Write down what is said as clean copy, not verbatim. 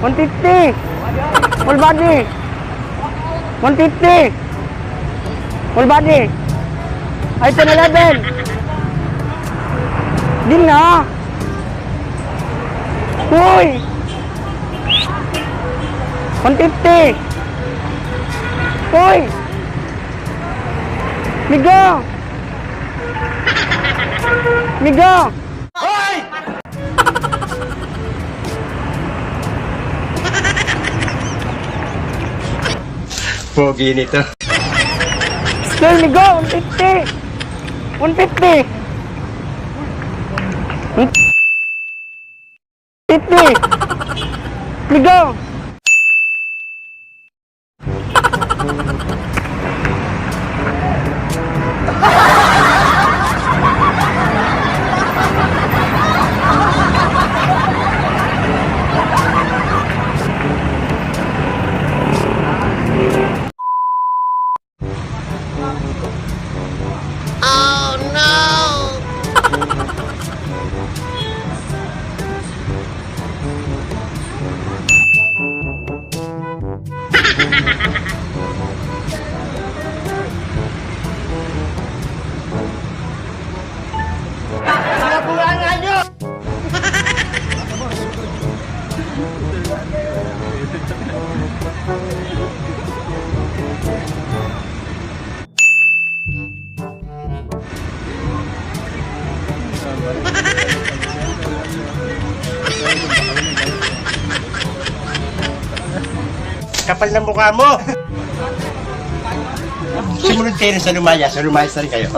150. Full body. 150. Full body. iPhone 11. Di na. Uy! 150. Uy! Migo! Migo! Hoy! Pogi nito. Still Migo! 150! 150! 150! Migo! Kapal ng mukha mo! Sumunod kayo sa lumayas. Sa lumayas na rin kayo.